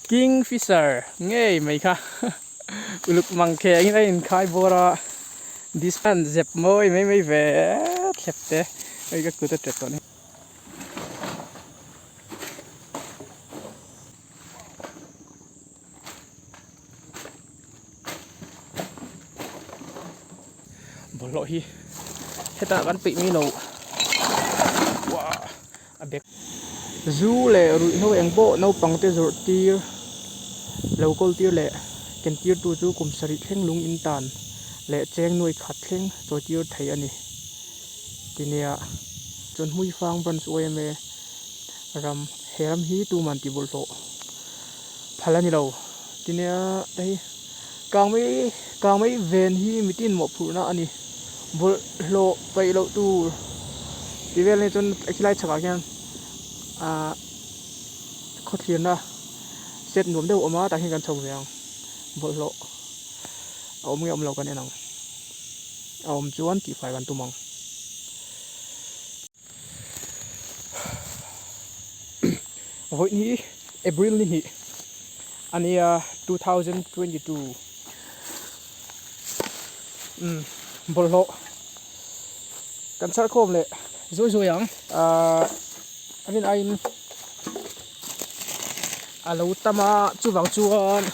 Kingfisher ngei mai kha uluk mang kheng in a inkhai bawr a dispan zep mawi mai mai ve thlep te hei ka kut a ṭet tawh a ni. Bawlhhlawh hi hetah kan peih mai lo a bag zu leh ruihhlo eng pawh naupang te zawrh tir lo kawl tir leh ken tir tu chu kum sarih thleng lung in tan leh cheng nuai khat thleng chawi tir thei a ni ti nia chuan hmuifang branch yma ram he ram hi tuman tih bawlhhlawh phal a ni lo ti nia hei kangmei kangmei ven hi mitin mawhphurhna a ni bawlhhlawh paih loh tur tih vel hi chuan khilai chhakah khian ahh khawthlirna set nuam deuh a awm a tah hian kan chho ve ang bawlhhlawh a awm nge awm lo kan en ang a awm chuan tihfai kan tum ang. Vawiin hi April ni hnih a nia 2022 umm bawlhhlawh kan chhar khawm leh zawi zawi ang ahh a rin aiin a lo tam a chuvang chuan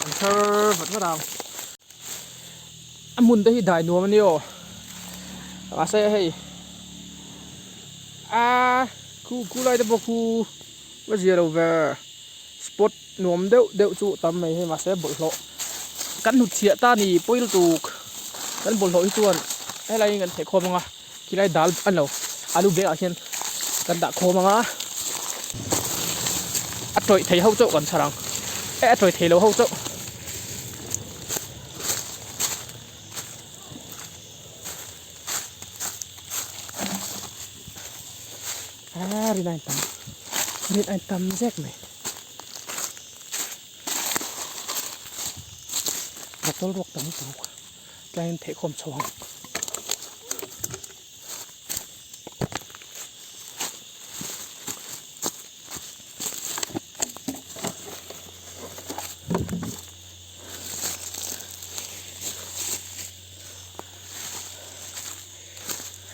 kan chhar vat vat ang. A hmun te hi dai nuam a ni aw mahse hei aaa khu khu lai te pawh khu va zia lo ve spot nuam deuh deuh chu tam mai hei mahse bawlhhlawh kan hnut chhiah ta ni pawi lutuk kan bawlhhlawh hi chuan helai hi kan theh khawm ang a khilai dal a ni lo alu bag ah hian kan dah khawm ang a a tawih thei ho chauh kan chhar ang eh a tawih thei lo ho chauh. Ah rin ain tam rin ain tam zek mai bottle ruak tam lutuk tlaiin thehkhawm chho ang.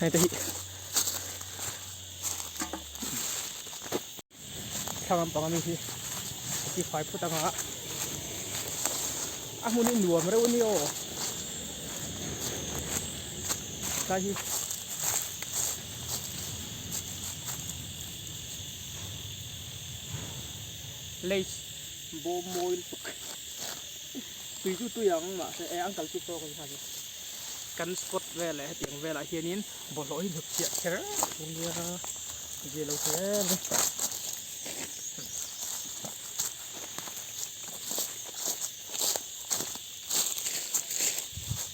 Hei te hi thla lampang ami hi a ti fai phut anga a hmun hi nuam reuh a ni aw tlai hi. Lace bawm mawi lutuk tui chu tui ang mahse e uncle chu pawh kan nghak e kan spot vel leh hetiang velah hianin bawlhhlawh hi hnut chhiah kher ania zia lo hle mai.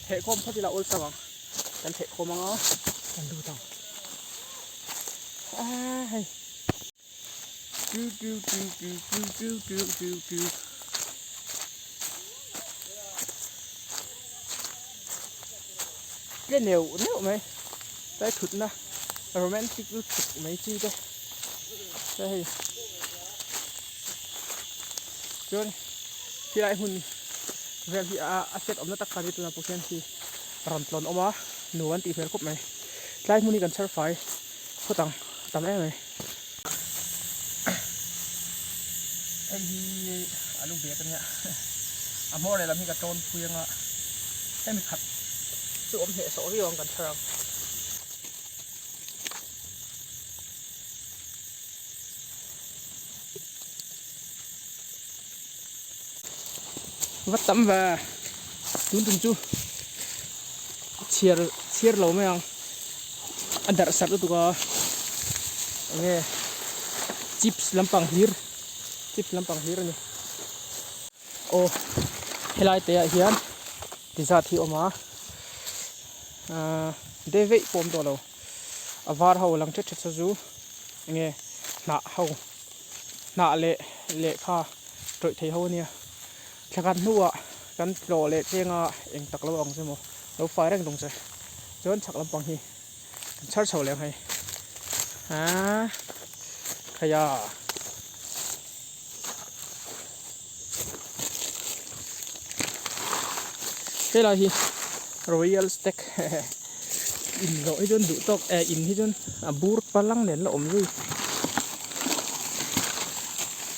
Thehkhawm phawt ila awlsam ang kan thehkhawm anga kan lut ang ah hei. Tle neuh neuh mai tlai thutna romantic lutuk mai chi te te hei chuan khilai hmun vel hi a set awmna tak kha ni tunah pawh khian khi rawn tlawn awm a nu an tih hmel khawp mai tlai hmun hi kan chhar fai phawt ang tam em mai. Hei hi alu bag ania a hmawr lehlam hi ka tawn phui anga hemi khat chu awm hneh sawh viau ang kan thar ang. Va tam ve tun tum chu chhiar chhiar lo mai ang a darh sarh lutuk a enge chips lampang hlir chips lampang hlir a ni aw helai te ah hian ti zat hi a awm a ahh de veih pawh a awm tawh lo a var ho lang thet thet saw chu enge hnah ho hnah leh lehkha tawih thei ho ania thla khat hnuah kan tlawh leh chenga eng tak lo ang che maw lo fai reng dawng che chuan chhak lampang hi kan chhar chho leh ang hei aaa khaia. Helai hi Royal Stag in zawh hi chuan duh tawk eh in hi chuan a bur palang nen la awm zui.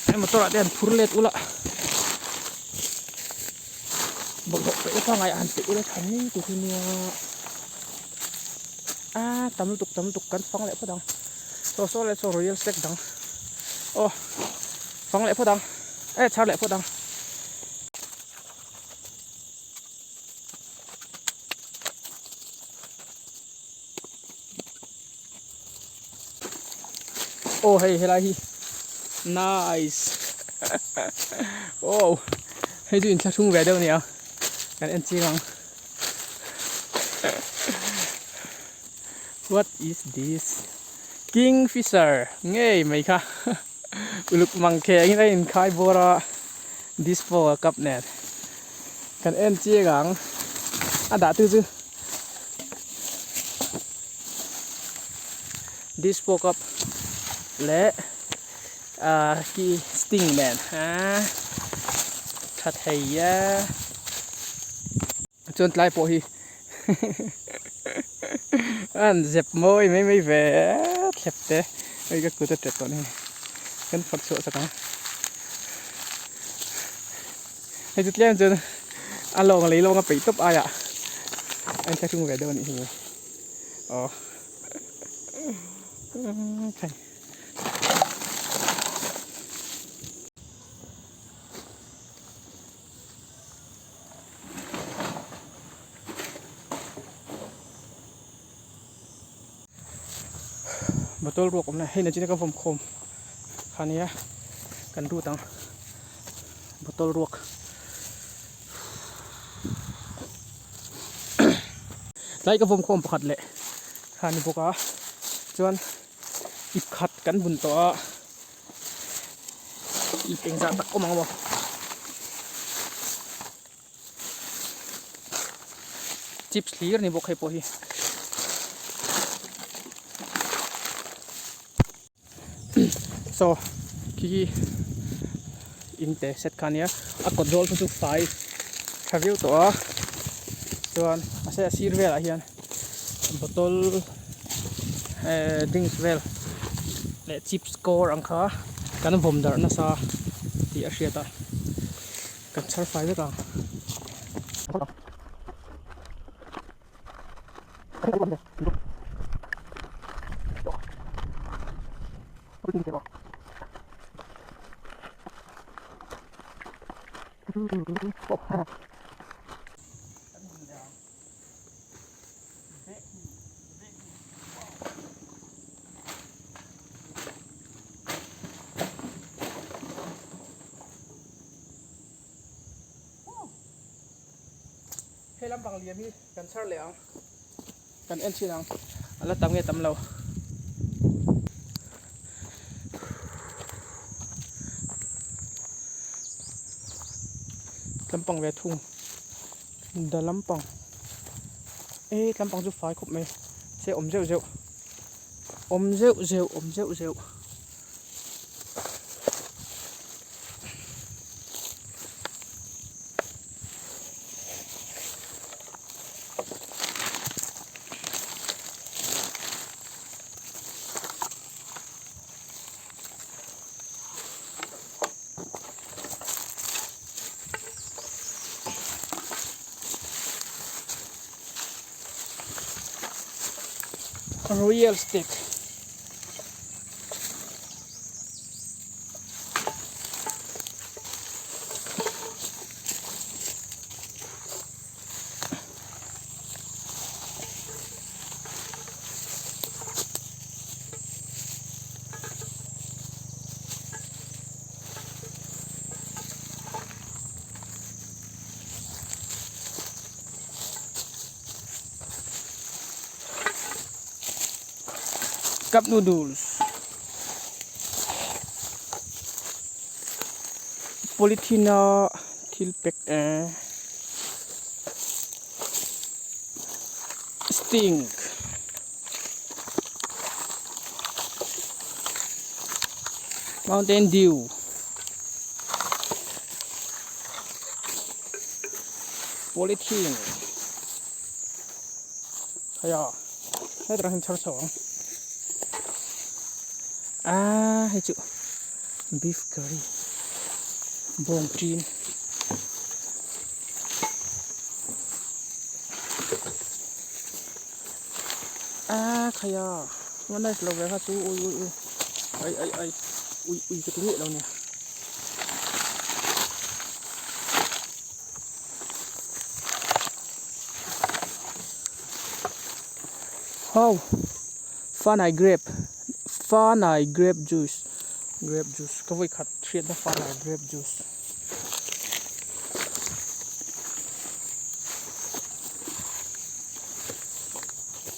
He motor ah te han phur let ula bawlhhlawh peih na pangngai ah han peih ula tha mai tur hi nia a tam lutuk tam lutuk kan fang leh phawt ang saw saw leh saw Royal Stag dang aw fang leh phawt ang eh chhar leh phawt ang. Aw hei helai hi nice aw hei chu inthlahrung ve deuh a ni a kan en chiang ang what is this kingfisher ngei mai kha uluk mang kheng in a inkhai bawr a dispo a cup nen kan en chiang ang a dah tu chu dispo cup leh ah ki sting nen ah tha thei a chuan tlai pawh hi a han zep mawi mai mai ve thlep te hei ka kut a tet tawh a ni kan phawrh chhuah chak ang hei chu tlem chuan a lawng lei lawng a peih tawp aiah a inthlahrung ve deuh a nih hi aw thei. Bottle ruak awmna hei nachina ka vawm khawm kha nia kan rut ang bottle ruak tlai ka vawm khawm pakhat leh kha ni bawk a chuan ip khat kan bun tawh a. Ip engzah tak awm ang maw? Chips hlir ni bawk hei pawh hi. Saw khi khi in te set kha ania a kawt zawl chu chu fai tha viau tawh a chuan mahse a sir velah hian bottle eh drinks vel leh chips kawr ang kha kan vawm darh nasa tih a hriat a kan chhar fai vek ang. He lampang liam hi kan chhar leh ang kan en chhin ang a la tam nge tam lo. Lampang ve thung. Da lampang e tlampang chu fai khawp mai se awm zeuh zeuh awm zeuh zeuh awm zeuh zeuh. Royal Stag Cup noodles polythene a thil pack eh sting. Mountain Dew. Polythene Khaia hetah hian chhar chho ang aaa hei chu beef curry bawng ṭin. Aaa khaia va nice lo ve kha chu ui ui ui ai ai ai ui ui ka ti miah lo nia. Wow fanai grape fanai grape juice grape juice ka vawi khat hriatna fanai grape juice.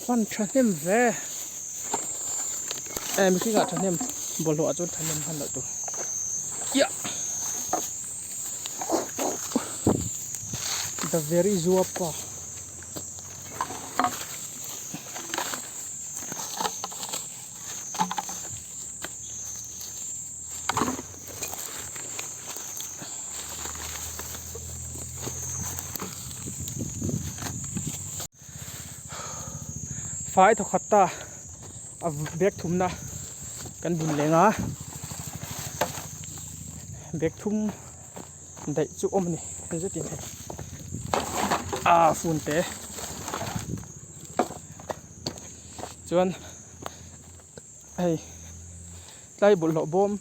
Hman thahnem ve eh mihring ah thahnem bawlhhlawh ah chuan thahnem hman loh tur yeah the very zuapa. Fai thawkhat ta a bag thumna kan bun leng a bag thum daih chu awm a ni zetin hei ah phone te chuan. Hei tlai bawlhhlawh bawm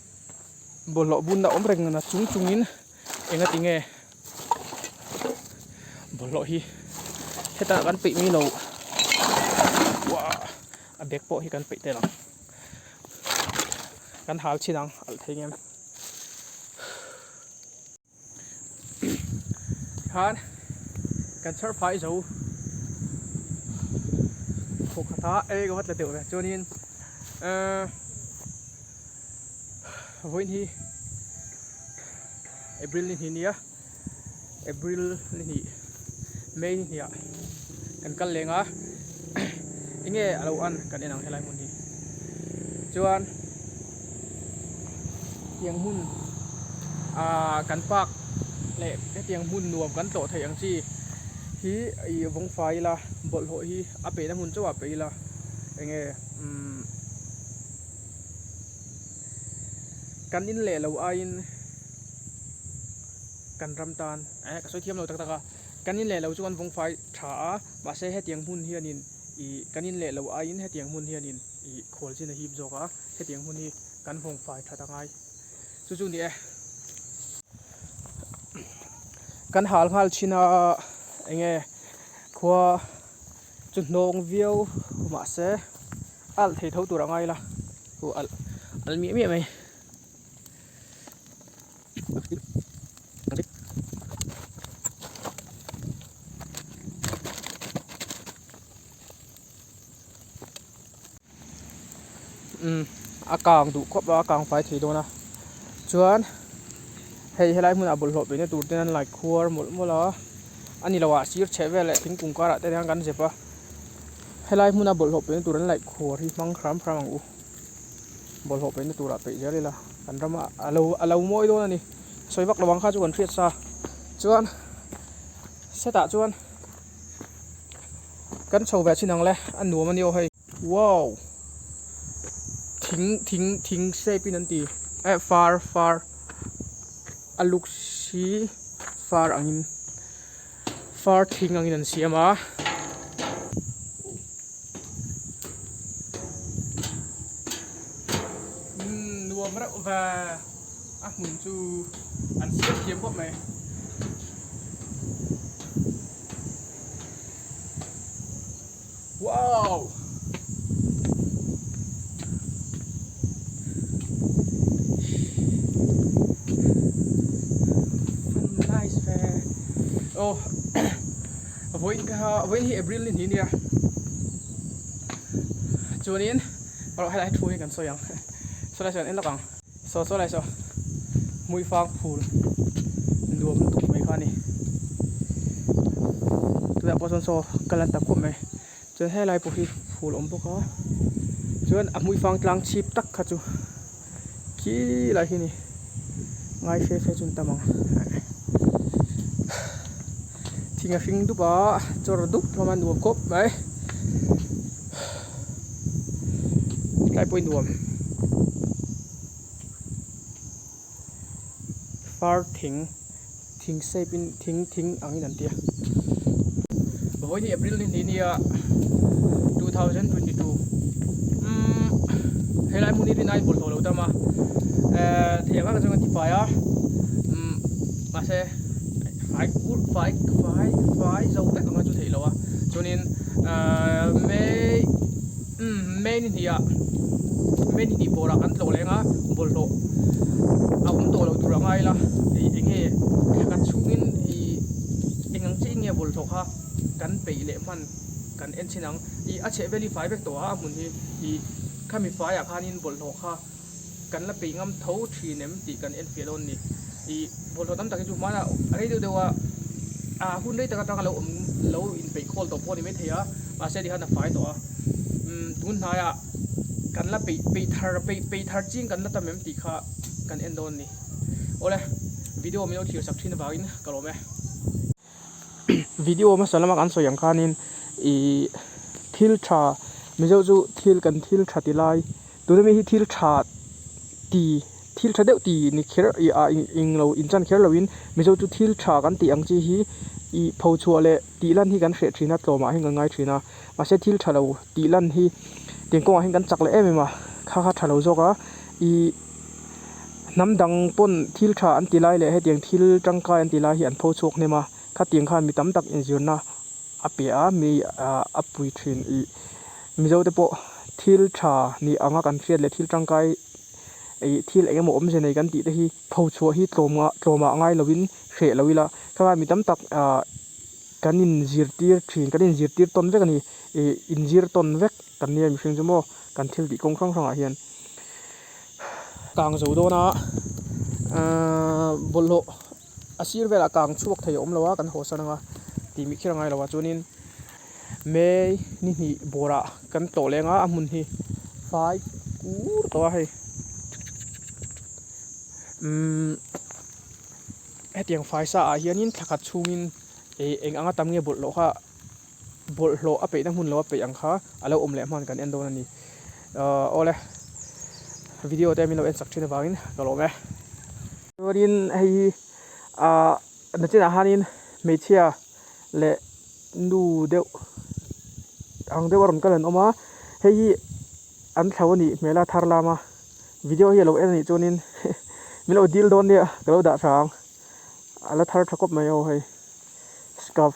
bawlhhlawh bunna awm reng nana chung chungin enga tinge bawlhhlawh hi hetah kan peih mai lo uah a bag pawh hi kan peih tel ang kan hal chhin ang alh thei ngem Khan kan chhar phai zo thawk khat a ei ka va tla deuh ve chuanin ehh vawiin hi April ni hnih nia April ni hnih May ni hnih ah kan kal leng a enge a lo an kan en ang helai hmun hi chuan. Hetiang hmun ah kan park leh hetiang hmun nuam kan tlawh theih ang chi hi ih vawng fai ila bawlhhlawh hi a peihna hmun chauh ah peih ila enge umm kan in leh lo aiin kan ram tan eh ka sawi thiam lo tak tak a kan in leh lo chu kan vawng fai tha a mahse hetiang hmun hianin ih kan in leh lo aiin hetiang hmun hianin ih khual chin a hip zawk a. Hetiang hmun hi kan vawng fai that a ngai. Chu chu ni e. Kan hal nghal thin a enge khua chu hnawng viau mahse alh thei tho tur a ngai la. Chu alh alh miah miah mai. Umm a kang duh khawp a a kang fai thei dawn a chuan hei helai hmunah bawlhhlawh peihna tur ten an lai khuar mawlh mawlh a a ni lo ah sir chheh vel leh thingkung karah te hian kan zep a helai hmuna bawlhhlawh peihna tur an laih khuar hi hmang hram hram ang u bawlhhlawh peihna turah peih zel ila kan rama a lo a lo mawi dawn a ni sawi vak lo ang kha chu kan hriat sa chuan setah chuan. Kan chho ve chin ang le a nuam a ni aw hei. Wow! Thing thing thing shape in an ti eh far far a luk si far angin far thing angin an siam a. Umm nuam reuh ve a hmun chu an siam thiam khawp mai. Wow! Nice ve. Oh, vawiin kha vawiin hi April ni hnih nia. Chuanin rawh helai thu hi kan sawi ang. Saw lai saw kan en lawk ang. Saw saw lai saw hmuifang phul nuam lutuk mai kha a ni. Tunah pawh chuan saw kal an tam khawp mai. Chuan helai pawh hi phul a awm bawk a. Chuan a hmuifang tlang chhip tak kha chu khi lai khi a ni. Ngai fe fe chu an tam ang. Thing a hring dup a, chawr dup hlawm a nuam khawp mai. Tlai pawh i nuam. Far thing, thing shape in thing thing angin an ti a. Vawiin hi April ni hnih nia 2022 umm helai hmun hi rin aiin bawlhhlawh lo tam a ehh thei ang ang chuan kan ti fai a umm mahse fai kur fai fai fai zo vek ang a chu theih loh a chuanin ehh may umm may ni hnih ah may ni hnih bawrah kan tlawh leng a bawlhhlawh a awm tawh loh tur a ngai la ih eng nge thla khat chhungin ih eng ang chiah in nge bawlhhlawh kha kan peih leh hman kan en chin ang ih a chheh vel hi fai vek tawh a a hmun hi ih khami faiah khanin bawlhhlawh kha kan la peih ngam tho thin em tih kan en fiah dawn a ni. Ih bawlhhlawh tam tak hi chu hmana rei deuh deuh a ah hun rei tak atanga lo awm lo inpeih khawl tawh pawh a ni maithei a mahse tikhan a fai tawh a umm tun hnaiah kan la peih peih thar peih peih thar ching kan la tam em tih kha kan en dawn a ni. Awle video min lo thlir sak thin avangin ka lawm e. Video hmasa lama kan sawi ang khanin ih thil tha Mizo chu thil kan thil tha ti lai tuna mi hi thil tha ti thil tha deuh ti ni kher ih ah eng lo inchan kher loin Mizo chu thil tha kan tih ang chi hi ih pho chhuah leh tih lan hi kan hreh thin a tlawmah hian kan ngai thin a mahse thil tha lo tih lan hi tiang kawngah hian kan chak leh em em a kha kha tha lo zawk a ih. Hnam dang pawn thil tha an ti lai leh hetiang thil tangkai an ti lai hi an pho chhuak hnem a, khatiang khan mi tam tak inzirna a pe a, mi a pui thin ih Mizo te pawh thil tha ni anga kan hriat leh thil tangkai ih thil eng emaw awmze nei kan tih te hi pho chhuah hi tlawmnga tlawmah ngai lovin hreh lo ila kha mi tam tak ah kan inzirtir thin kan inzirtir tawn vek a ni ih inzir tawn vek kan nia mihring chu maw kan thil tih kawng hrang hrangah hian. Kang zo dawn a ahh bawlhhlawh a sir velah kang chhuak thei a awm lo a kan haw san ang a tih mi kher a ngai lo a chuanin may ni hnih bawrah kan tlawh leng a a hmun hi fai kur tawh a hei umm hetiang fai sa ah hianin thla khat chhungin ih eng anga tam nge bawlhhlawh kha. Bawlhhlawh a peihna hmun lo a peih ang kha a lo awm leh hman kan en dawn a ni. Awle video te min lo en sak thin avangin ka lawm e. Chuanin hei hi ah nachinah hianin hmeichhia leh nu deuh ang deuh a rawn kal an awm a, hei hi an thlo a nih hmel a thar lam a, video hi a lo en a nih chuanin min lo dil dawn nia ka lo dah tha ang, a la thar tha khawp mai aw hei scarf.